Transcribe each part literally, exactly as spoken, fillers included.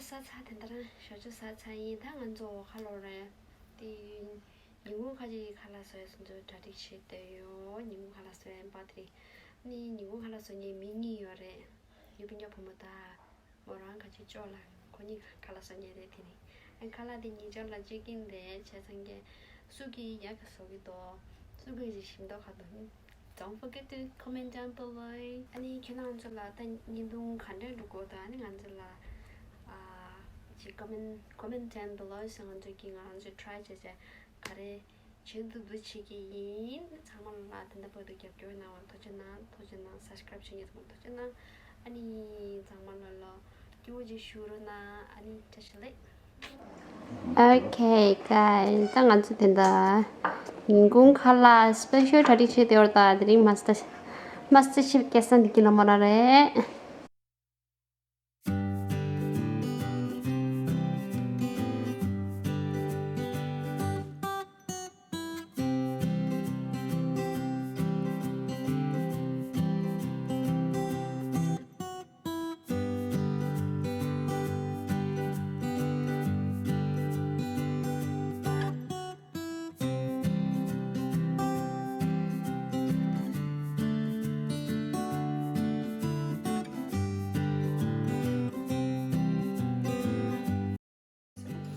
ཟ་ཚར། དེ་འདྲ་ཞོ་ཆུ་ཟ་ཚར་ཡིན། ད་ང་ཚོ་ཁ་ལོ་རེད། དེ་ཉིན་གུང་ཁ་ཅིག་ཁ་ལག་བཟོ་ཡ་སོང་ཚོ་གྲ་སྒྲིག་བྱེད་བསྡད་ཡོད། ཉིན་གུང་ཁ་ལག་བཟོ་ཡ་པ་དེ་རེད། ནི་ཉིན་གུང་ཁ་ལག་བཟོ་མཁན་མི་གཉིས་ཡོད་རེད། ཡུ་པི་ཉོ་བུ་མོ་དང་མོ་རང་ཁ་ཅིག་ཅོ་ལ་ཁོ་གཉིས་ཁ་ལག་བཟོ་མཁན་རེད། དེ་ནི་ཨ་ཁ་ལག་དེ་ཉིན་ཆར་ལ་ཅིག་གིན་རེད། བྱས་ཙང་ཀྱེ་སུ་གི་ཡག་གི་བཟོ་གི་འདུག་སུ་གི་ཞིམ་མདོག་ཁ་འདུག Don't forget to comment down below. ཨ་ནི་ཁྱེད་རང་ཚོ་ལ་ད་བརྙན་ཐུང་ག་འདྲ་འགྲོ་གོ། ད་ཨ་ནི་ང་ཚོ་ལ་ཨ་ཅིག་comment comment down below ཟེར། ང་ཚོ་གི་ང་ཚོ་try བྱས་བྱས་ག་རེ་བྱེད་འདུག་འདུག་བྱེད་ཀྱི་ཡིན། ཚང་མ་ལ་དེ་འདྲ་བོ་དུ་རྒྱབ་སྐྱོར་གནང་བ་ཐུགས་རྗེ་གནང་། ཐུགས་རྗེ་གནང་། subscribe བྱེད་མཁན་ཚང་མ་ཐུགས་རྗེ་གནང་། ཨ་ནི་ཚང་མ་ལ་ལ་སྐྱིད་པོ་ཅིག་བཞུགས་རོགས་གནང་། ཨ་ནི་བཀྲ་ཤིས་བདེ་ལེགས། Okay, guys, ད་ང་ཚོ་དེ་འདྲ་ཉིན་གུང་ཁ་ལག་special གྲ་སྒྲིག་བྱས་ཏེ་ཡོད། ད་དེ་རིང་master master chef སྐལ་བཟང་བདེ་སྐྱིད་ལྷ་མོ་རང་རེད།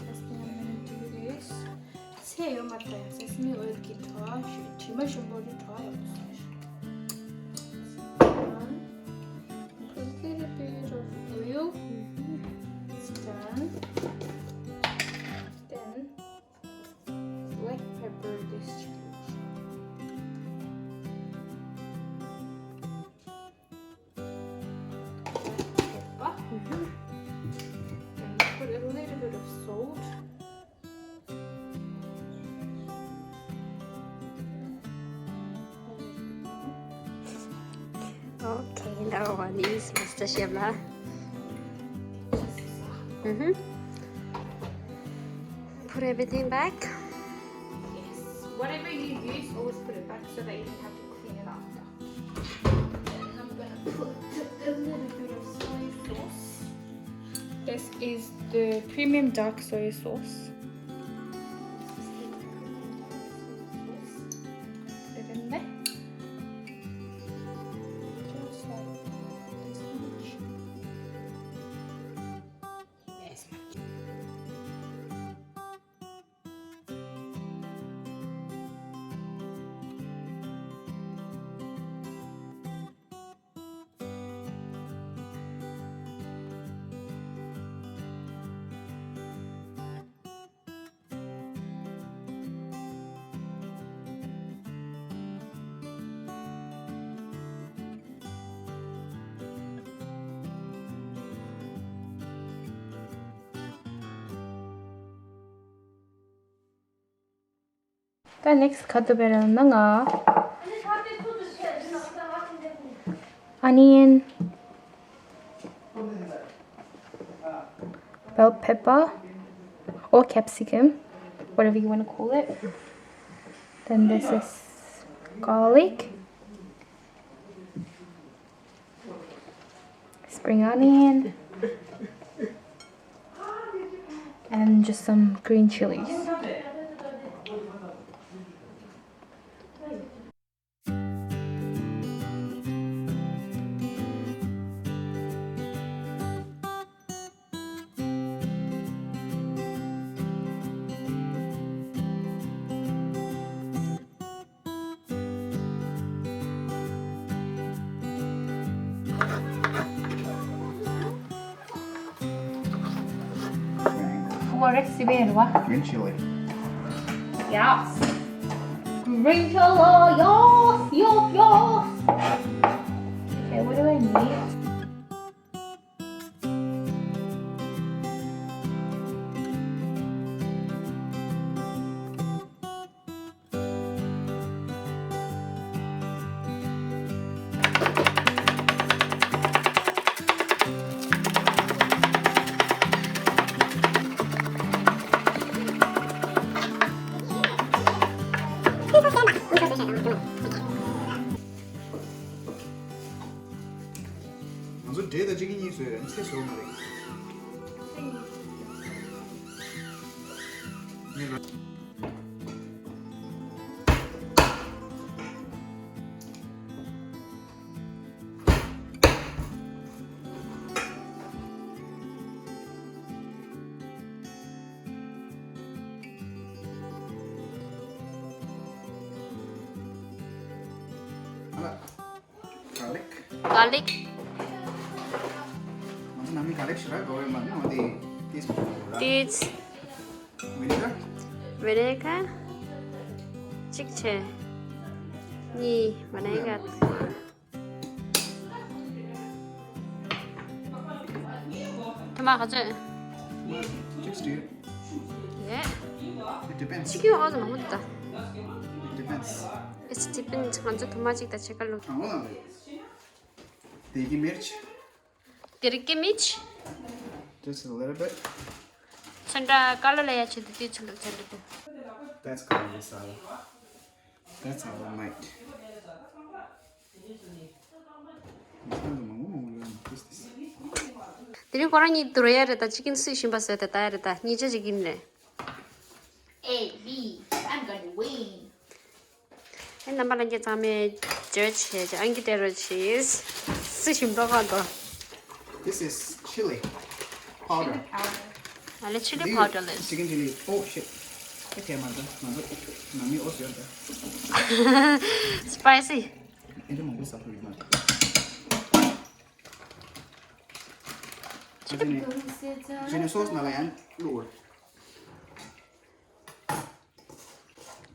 First thing I'm gonna do is ཚད་ཡོད་མ་རེད། Sesame oil གི་གྲོགས་དྲི་མ་ཞིམ་པོ་རེད། གྲོགས་ཡོད་མ་སོང་། Put a little bit of oil. It's done. Then black pepper this. Black pepper. And put a little bit of salt. Okay, now I use master chef la. Mm-hmm. Put everything back. Yes. Whatever you use, always put it back so that you don't have to clean it after. And I'm gonna put a little bit of soy sauce. This is the premium dark soy sauce. Put it in there. Just like this much. This much. ད་next ག་དུ་བེར་ན་ང་onion, bell pepper or capsicum, whatever you want to call it. Then this is garlic. Spring onion and just some green chilies. What is it? Green chili. Yes. Green chili. Yes, yes, yes. Okay, what do I need? ང་ཚོ་འབྲས་དང་ཅི་གི་གཉིས་བཟོས་རེད། ཚེ་བཟོས་མ་རེད། garlic. Garlic. ང་ཚོ་ནང་མི་garlic ཞེ་དྲག་དགོས་པ་མ་རེད། ང་དེ་ཏིས་པུན་ར། ཏིས། vinegar. vinegar གཅིག་བྱས། གཉིས། vinegar ཐོ་མ་ག་ཚོད། གཅིག་སྟེར། ཡེ། It depends. ཅི་ཀྱང་འོ་ཙམ་མང་པོ་འདུག་ད། It depends. It depends. ང་ཚོ་ཐོ་མ་གཅིག་དང་ཕྱེད་ཀ་བླུགས། དང་པོ་ལ་རེད། དེ་གི་མིར་ཆི། དེ་རིགས་ཀྱི་མིར་ཆི། Just a little bit. ཚོན་ཁྲ་ཀ་ལོ་ལ་ཡ་ཆེ་དུ་དུས་ཚོད་ལ་ཚོད་འདུག That's garam masala. That's our might. དེ་རིང་ཁོ་རང་གཉིས་དུ་ར་ཡ་རེད་ད། ཅི་ཀིན་སུས་ཞིམ་པ་བཟོས་ཏེ་ད་ཡ་རེད་ད། གཉིས་ཆ་ཅི་ཀིན་རེད། A B, I'm gonna win. ཨེ་རྣམ་པ་ལྷན་རྒྱས་ཚང་མས་བརྗོད་བྱས་ཀྱི་ཨང་ཀི་སྟེར་རོགས་གྱིས། སུ་ཞིམ་མདོག་ཁ་དོ། This is chili powder. ཨ་ལེ་chili powder ལས། Chicken chili. Oh shit. ཨེ་ཁེ་མ་ད་ང་ཚོ་ནང་མི་ཨོ་ཟེར་ད། Spicy. ཨེ་འདྲ་མང་པོ་ཟ་ཐུབ་ཡོད་མ་རེད། ཅི་ནས་ཅི་ནས་སོ་སི་ནང་ལ་ཡང་བླུགས།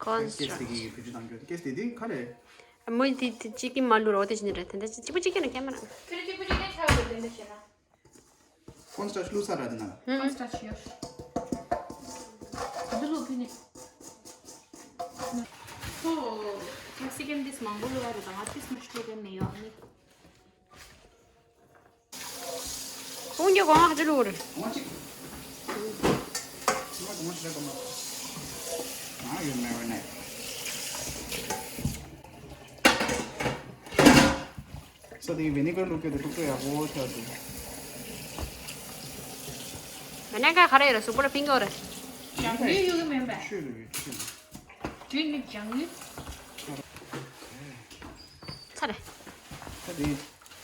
Cornstarch. ཀེ་སི་དེ་གི་བེད་སྤྱོད་གཏང་རྒྱུ། ཀེ་སི་དེ་དེ་ག་རེ། མོས་དེ་དེ་གཅིག་གི་མ་བླུགས་རོགས་དེ་བྱས་ནས་རེད། དེ་འདྲ་གཅིག་པོ་གཅིག་གི་ནས་སྐྱེལ་མ་རང་། ཁྱོད་ཀྱི་པོ་གཅིག་གི་ཚ་བོ་དེ་འདྲ་བྱས་ན། Cornstarch བླུགས་ཚར་ར་དེ་ན། Cornstarch ཡོད། འདི་བླུགས་ཕི་ནི། ཁོ་capsicum དེ་མང་པོ་བླུགས་ར་རེད་ད། ང་ཏིས་མ་ཤི་ཀེ་ནས་ཡོད་ནི། ཁོང་གི་གོང་ཨ་ཅི་ལུར། ང་ཡོད་མེད་རེད་ནས། ས་དེའི་vinegar བླུགས་རྒྱུ་དེ་ཐུག་ཚོད་ཡག་པོ་ཆགས་འདུག vinegar ག་རེ་ཡོད་རེད། གཟུགས་པོ་ལ་ཕན་གྱི་ཡོད་རེད། ལྗང་ཡུ་ཡོད་གི་མིན་པས། ཆུ་ལ་ཡོད་ཆུ་ལ། དེ་ནི་ལྗང་ཡུ། ཚ་རེད། ས་དེ།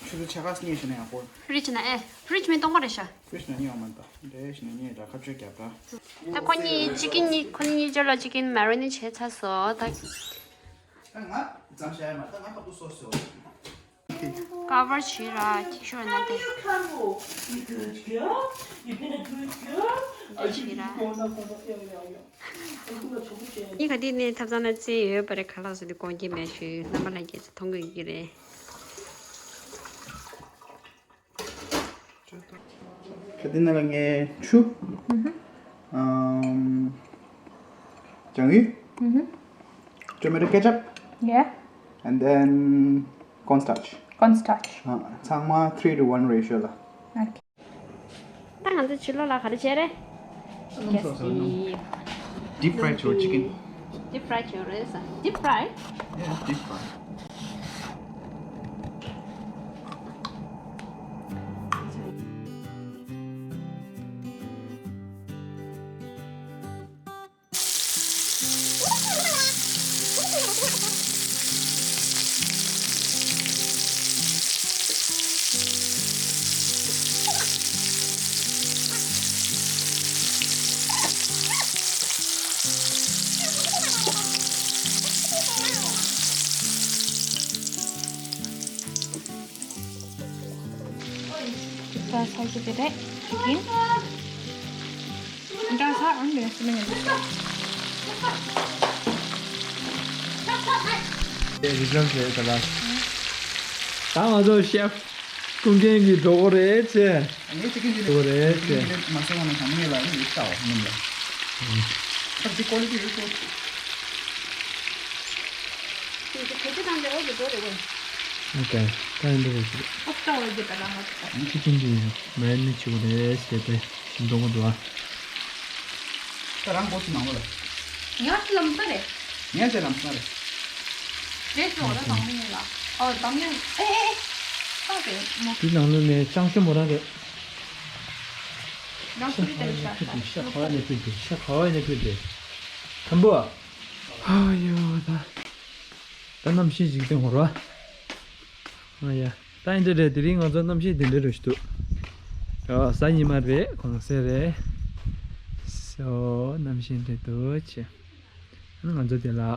ཆུ་ཚོད་ཕྱེད་ཀ་སྙེད་ཞིག་ན་ཡག་པོ། ཕི་རིཇ་ན་ཨེ། ཕི་རིཇ་མི་སྟོང་པ་རེད་ཤག་ཕི་རིཇ་ན་རྙེད་པ་མ་གཏོགས་འདྲེ་ཞིག་ན་རྙེད་འདྲ་ཁ་བཅོས་རྒྱབ་འདྲ། ད་ཁོ་གཉིས་གཅིག་གིས་གཉིས་ཁོ་གཉིས་གཉིས་ཆར་ལ་གཅིག་གིས་marinate བྱས་ཚར་སོང་ད། ད་ང་ཙམ་བྱས་མ་ད་ང་ཁ་ཐུག་སོ་སོ། Cover བྱས་ར་ཁྱི་ཤོར་ན་དེ། བྱས་ར། ཡིན་ག་དེ་ནས་ཐབ་ཚང་ན་རྩེ་ཡོད་པ་རེད། ཁ་ལག་སོགས་དེ་གོང་གི་མེད་ཞུ་རྣམ་པ་ལྷན་རྒྱས་ཚོ་མཐོང་གི་ཡོད་ཀྱི་རེད། ཁ་དེ་ནང་ལ་ངས་ཆུ། ཨམ། ལྗང་ཡུ། Tomato ketchup. Yeah. And then cornstarch. Cornstarch. ཨ། ཚང་མ་three to one ratio ལ། Okay. ད་ང་ཚོ་ཕྱི་ལོགས་ལ་ག་རེ་བྱས་རེད། སྣུམ་སོགས་སོགས་སྣུམ། Deep fry བྱས་པའི་chicken། Deep fry བྱས་པ་རེད་ས། Deep fry། Yeah, deep fry. ད་ཚར་གྱི་དེ་རེད། ཅི་གིན། འདྲ་ས་ཨང་ལས་སི་མེ་ནས་འདུག་ས། དེ་རི་ཛལ་རེད་ད་ལ། ད་ང་ཚོ་ཤེཕ་ཀུན་མཁྱེན་གྱི་གྲོགས་པོ་རེད་ཅེ། ངས་ཅི་གིན་འདི་གྲོགས་པོ་རེད་ཅེ། མ་སོང་བ་ན་ད་ངས་ལ་ཡིན་ལྟ་བ་མིན་ལ། ཁ་ཅིག་ཀོ་ལི་ཊི་ཡོད་ཤོག་ཁྱེད་ཚོ་དང་འདྲ་བོ་འགྲོ་རེད་བས། ཨོ་ཀེ། ད་ཡིན་འདྲ་བོ་ཞིག་ཨོ་ཀེ་བོ་རྒྱུ་ད་རང་ལ་ད། ཁྱི་ཅན་གྱི་མེད་ནི་ཆུ་རེད་ཟེར་ཏེ་འགྲོ་གི་འདུག་ཨ། ད་རང་སྒོ་ཚུ་ནང་ལོ་རེད། ངས་ལམ་ས་རེད། ངས་ཚེ་ལམ་ས་རེད། རེད་ཤོག་ད་དང་མི་ངེས་ལ། ཨོ་དང་མི་ངེས་ཨེ་ཨེ་ཨེ། ད་རེད་མོ། དེ་ནང་ལོ་ནས་ཅང་ཤོ་མོ་རང་རེད། རང་ཤ་ཚུར་ཁ་བ་ནས་ཕུལ་ཏེ་ཤ་ཁ་བ་ནས་ཕུལ་ཏེ་ཤ་ཁ་བ་ནས་ཕུལ་ཏེ། ཁམ་བུ། ཨ་ཡོ་ད། ད་གནམ་གཤིས་འཇིག་རྟེན་ཧོར་བ། ཨ་ཡ། ད་ཡིན་འདྲ་རེད། དེ་རིང་ང་ཚོ་གནམ་གཤིས་འདི་འདྲ་རུ་ཞིག་འདུག་ཨ་གཟའ་ཉི་མ་རེད། གུང་སེང་རེད། སོ་གནམ་གཤིས་འདི་འདྲ་འདུག་ཅེ། ང་ཚོ་དེ་ལ་ཨ་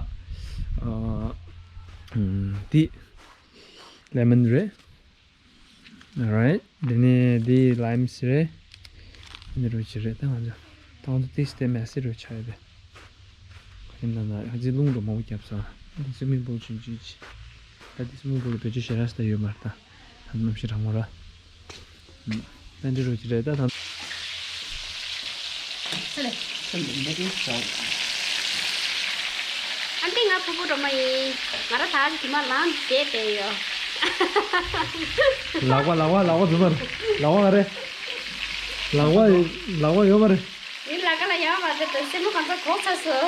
འདི། ལེ་མོན་རེད། Alright. དེ་ནས་འདི་ལའིམ་སི་རེད། འདི་རུ་ཅི་རེད། ད་ང་ཚོ་ད་ང་ཚོ་ཏིས་དེ་མེ་སི་རུ་ཆ་རེད། ཁ་ཅིག་ན་ན་ཁ་ཅིག་རླུང་འགྲོ་མང་པོ་བརྒྱབ་སོང་། འདི་སུ་མི་བུལ་ཆུང་ཆུང་ཅི། ད་འདི་སུ་མི་བུལ་བེད་སྤྱོད་བྱེད་ར་ས་ད་ཡོད་མ་རེད་ད། ད་གནམ་གཤིས་གྲང་མོ་ར། ད་འདི་རུ་ཅི་རེད་ད་ད། ཨ་འདི་ང་ཕུ་བོ་སྒྲོལ་མ་ཡིན། ང་ར་ད་གི་མ་ལང་བསྡད་བསྡད་ཡོད། ལག་པ་ལག་པ་ལག་པ་འཛུམ་པར་ལག་པ་ག་རེ། ལག་པ་ལག་པ་ཡོད་མ་རེད། ཡིན་ལ་ཀ་ལ་ཡང་མ་རེད་དེ་སེན་མོ་གང་ཚ་གོག་ཚ་སོ།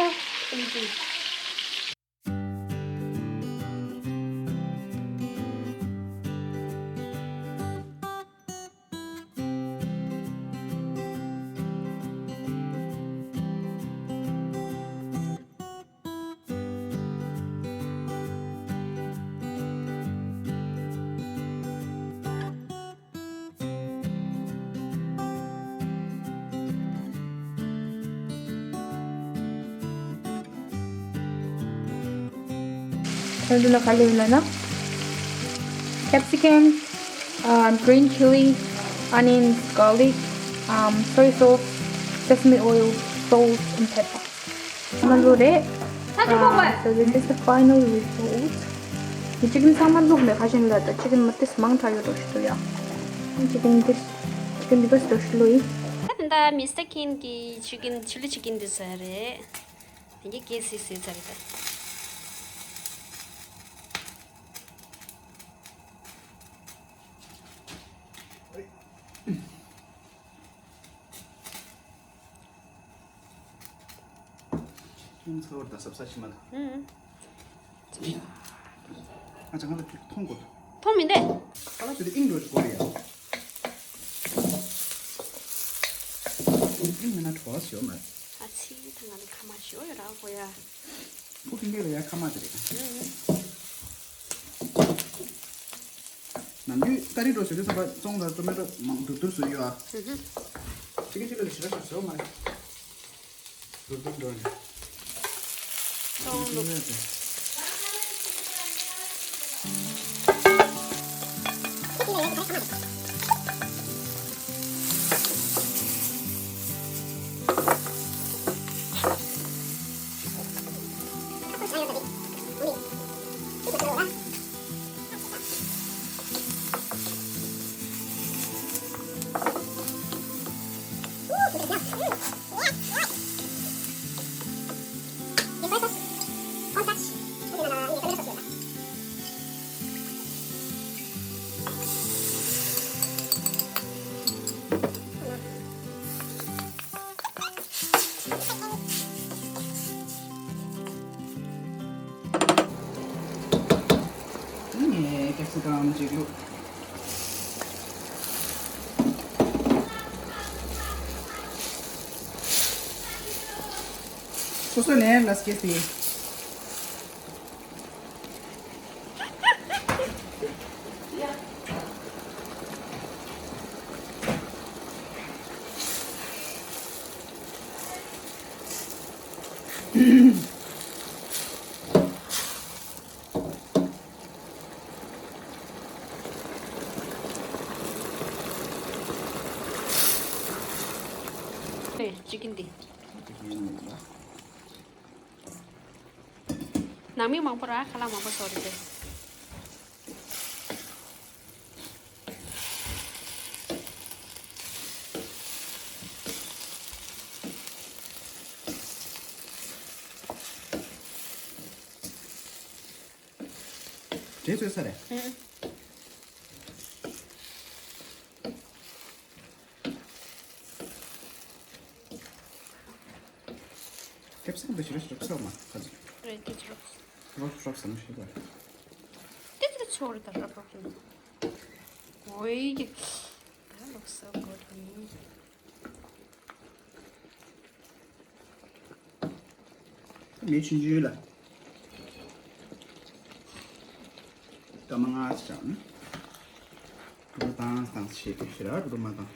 ཁྱོད་འདི་ལ་ག་ལེ་ལ་ན། Capsicum, um, green chili, onions, garlic, um, soy sauce, sesame oil, salt and pepper. མ་ལོ་རེད། ད་དུ་ཁོག་པ། So this is the final result. ཅི་ཀིན་ཚང་མ་བླུགས་ནས་ཁ་ཤས་ལ་ད་ཅི་ཀིན་མ་ཏིས་མང་དྲགས་ཡོད་འགྲོ་ཞིག་འདུག་ཡ། ཅི་ཀིན་ཏིས་ཅི་ཀིན་འདི་པས་འགྲོ་ཞིག་ལོ་ཡིན། ད་དེ་འདྲ་མི་སྟེ་ཀིན་གི་ཅི་ཀིན་ཆི་ལི་ཅི་ཀིན་འདི་ཟ་རེད། དེ་གི་ཀེ་སི་སི་ཟ་རེད་ད། ཁྱུང་ཚ་བར་དང་ཟབ་ས་ཕྱི་མ་ལ། ཨུམ། ཨ་ཅག་ང་ལ་མཐོང་དགོས། མཐོང་མི་འདུག་ཁ་ལག་ཚོ་དེ་ཨིང་འགྲོ་དགོས་ཡ། ཨིང་མིན་ན་གྲོ་བ་ཞོ་མ། ཨ་ཚི་ད་ང་ལ་ཁ་མ་ཞོ་ཡོད་ར་གོ་ཡ། ཁུ་ཀིང་ལ་ཡ་ཁ་མ་དེ་རེད། ཨུམ། ནམ་རྒྱུན་ཏ་རིག་འགྲོ་ཞོ་དེ་ཚོ་བ་ཙོང་ལ་ཏོ་མེ་ཏོ་མང་དུ་དུར་སུ་ཡོད་ཨ། ཨུམ། ཅི་གི་ཅི་ལ་ཞི་ར་ཞོ་ཞོ་མ་རེད། ངས་ཀེབ་སི་ཀམ་ཅིག་བླུགས། སོ་སོ་ནས་ལ་སྐྱེས་ཏེ། ཅི་ཀིན་འདི། ནང་མི་མང་པོ་ར་ཁ་ལག་མང་པོ་བཟོ་རེད་དེ། འབྲས་བཙོས་ཚར་རེད། ཨུ། ཀེབ་སི་ཀམ་འདི་ཞེ་དྲག་ཞེ་དྲག་ཚོས་མ་ཁ་ཅིག་རེད་དེ་ཚོ། རོབ་རོབ་ཟ་མ་ཤེས་པ། དེ་ཚོ་ཚོར་ད་རོབ་རོབ་ཡིན། ཨོའི། That looks so good to me. མི་ཆུང་ཆུང་ལ། སྐར་མ་ལྔ་ཙམ་ནི། སྒྲོལ་མ་བཏང་བཏང་བྱེད་ཀྱི་ཞེ་དྲག་སྒྲོལ་མ་བཏང་།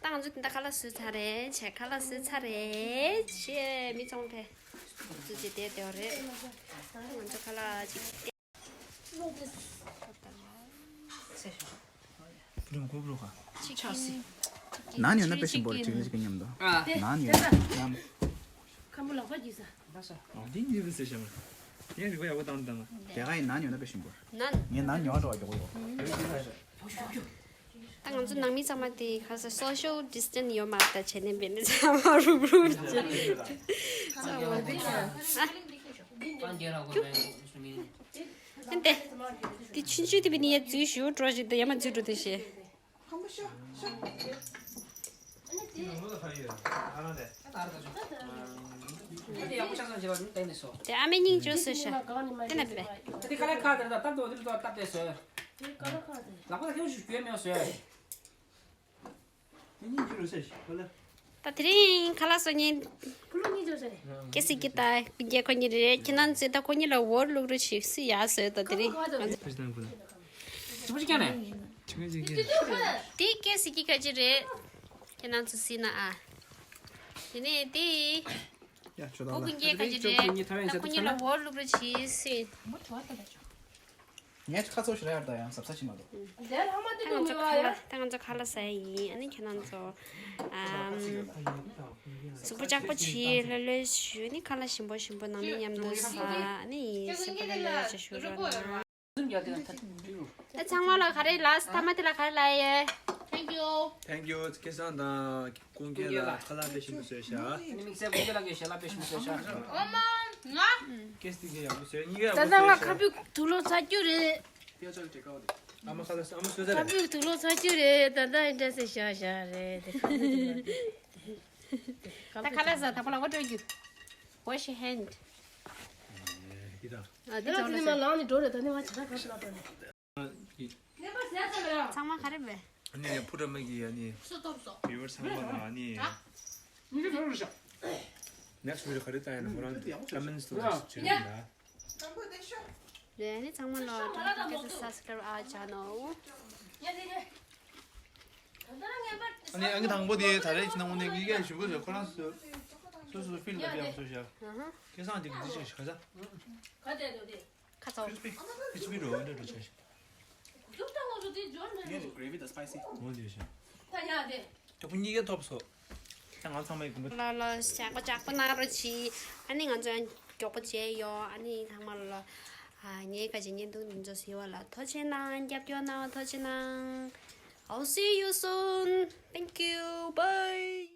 ད་ང་ཚོ་དེ་འདྲ་ཁ་ལག་བཟོས་ཚར་རེད་བྱས། ཁ་ལག་བཟོས་ཚར་རེད་བྱས། མི་ཚང་མ་ཕེབས། ཙི་ཙི་དེ་དེ་རེད། ང་ཚོ་ཁ་ལག་ཅིག་སྟེ། ཕུ་རུང་ཁུ་རུ་ཁ། ཅིག་ཅིག་ནན་ཡོད་ན་དཔེ་ཞིམ་པོ་རེད། ཅིག་ཅིག་གི་མཉམ་དུ། ཨ། ནན་ཡོད་ན་ནན། ཁམ་བུ་ལག་པ་གྱིས་ས། འདི་ཉིད་ཟེར་ཤམ། ངས་རིག་པ་ཡག་པོ་བཏང་བཏང་། དེ་ག་ཡི་ནན་ཡོད་ན་དཔེ་ཞིམ་པོ་རེད། ནན། ངས་ནན་ཉོ་འགྲོ་བ་མགྱོགས་པོ་ཡོད། ད་ང་ཚོ་ནང་མི་ཚང་མ་དེ་ཁ་ས་social distance ཡོད་མ་རེད། ད་བྱས་ནས་འབད་ནས་ཚང་མ་རུབ་རུབ་བྱས། ཚང་མ་འདི་ཨ། ཨ་འདི། དེ་ཆུང་ཆུང་དེ་བི་ནི་ཡ་འཛུལ་ཞུ་འགྲོ་ཞིག་དེ་ཡ་མ་འཛུལ་འགྲོ་དེ་ཞེས། དེ་ཨ་མའི་སྙིང་རྗེ་བཟོས་ཤག་དེ་ན་བི་བི། ད་དེ་རིང་ཁ་ལག་བཟོ་མཁན། ཀེ་སི་ཀི་ཏ་རྒྱལ་ཁོ་གཉིས་རེད། ཁྱེད་རང་ཚོས་ད་ཁོ་གཉིས་ལ་འོར་བླུག་རོགས་བྱེད་སི་ཡ་བཟོས་ད་དེ་རིང་། དེ་ཀེ་སི་ཀི་ཁ་ཅིག་རེད། ཁྱེད་རང་ཚོ་སི་ན་ཨ། དེ་ནས་དེ། ཡ་ཆོ་ད་ལ། ཁོ་གཉིས་ཁ་ཅིག་རེད། ད་ཁོ་གཉིས་ལ་འོར་བླུག་རོགས་བྱེད་སི། ངས་ཁ་ཚོ་ཞིག་ར་ཡར་ད་ཡང་ཟབ་ས་ཅི་མ་འདུག་ད་ང་ཚོ་ཁ་ལག་ད་ང་ཚོ་ཁ་ལག་ཟ་ཡ་ཡིན། ཨ་ནི་ཁྱེད་རང་ཚོ་ཨམ་གཟུགས་པོ་ལྕགས་པོ་བྱེད། ལྷོད་ལྷོད་བྱེད། ཨ་ནི་ཁ་ལག་ཞིམ་པོ་ཞིམ་པོ་ནང་མི་མཉམ་དུ་ཟ། ཨ་ནི་སེམས་པ་ལྷོད་ལྷོད་བྱེད་ཞུ་རོགས་གནང་། ད་ཚང་མ་ལ་ག་རེ་ལབ། ཐ་མ་དེ་ལ་ག་རེ་ལབ་ཡས། Thank you. Thank you. ཁེ་སང་དང་ཀུན་མཁྱེན་ལ་ཁ་ལག་དཔེ་ཞིམ་པོ་བཟོས་ཤག་ཨ་ནི་དམིགས་བསལ་ཀུན་མཁྱེན་ལགས་ཀྱིས་ཞལ་ལག་དཔེ་ཞིམ་པོ་བཟོས་ཤག་ཨོ་མ་ང་། ཀེ་སི་ཀི་ཡག་པོ་བཟོས། གཉིས་ཀ་ཡག་ད་པོ་ལྟ་ང་བཟོས་ཁ་ཤག་བུ་དུག་ལོག་ཚ་རྒྱུ་རེད། ཨ་མ་ཁ་ལག་ཨ་མ་བཟོས་ཚར་ཁ་རེད། བུ་དུག་ལོག་ཚ་རྒྱུ་རེད། ད་ལྟ་ཨེ་འདྲ་སེ་བཞག་བཞག་རེད། ད་ཁ་ལག་ཟ་ད་པ་ལ་བ་སྤྲོད་རྒྱུ། Wash your hand. ཨ་དེ་ཚང་མ་ལངས་ནས་འགྲོ་རེད། ད་ནི་ང་ཇ་ཁ་ཁ་ཤི་ལ་འགྲོ་རེད། ཚང་མ་ག་རེ་བས། ཨ་ནི་ཕུ་དྲ་མ་གི་ཨ་ནི་བི་ཡུ་ཝར་ཚང་མ་ལ་ཨ་ནི་ནེགསི་བི་ཌི་ཡོ་ག་རེ་ལྟ་ཡ་ན་ཁོ་རང་ཀོ་མེན་ཊི་ལ་བྱེད་རོགས་གནང་། རེད། ཨ་ནི་ཚང་མ་ལ་ཀེ་སི་སབ་སི་ཀ་རའིབ་ཨ་ཅེ་ནལ། ཨ་ནི་ཨང་ཀི་དང་པོ་དེ་ད་རེས་ཁྱེད་རང་དངོས་གནས་དགེ་རྒན་ཞུ་དགོས་ཟེར། ཁོ་རང་སོ་སོ་སོ་ཕིལ་ལ་ཡག་པོ་བཟོས་ཤག་ཁེ་སང་དེ་གི་འདི་ཅིག་ཤ་ཚ། ཁ་ཚ། ཁ་ཚ། ཁི་ཆི་བི་རོ་འདྲ་འགྲོ་ཆ་ཤག་ངས་gravy དང་spicy འོ་དེ་ཤག་ད་ཡ་དེ། ད་ཁོ་གཉིས་ཀ་ཐོབ་སོ། ད་ང་ཚང་མའི་དགོངས་པ། ལ་ལ་ཞག་པོ་ཅག་པོ་གནང་རོགས་གྱིས། ཨ་ནི་ང་ཚོ་མགྱོགས་པོ་བྱས་ཡོང་། ཨ་ནི་ཚང་མ་ལ་ཨ་ངའི་ཁ་ཅིག་བརྙན་ཐུང་འདི་ཚོ་གཟིགས་པ་ལ་ཐུགས་རྗེ་གནང་། རྒྱབ་སྐྱོར་གནང་བ་ཐུགས་རྗེ་གནང་། I'll see you soon. Thank you. Bye.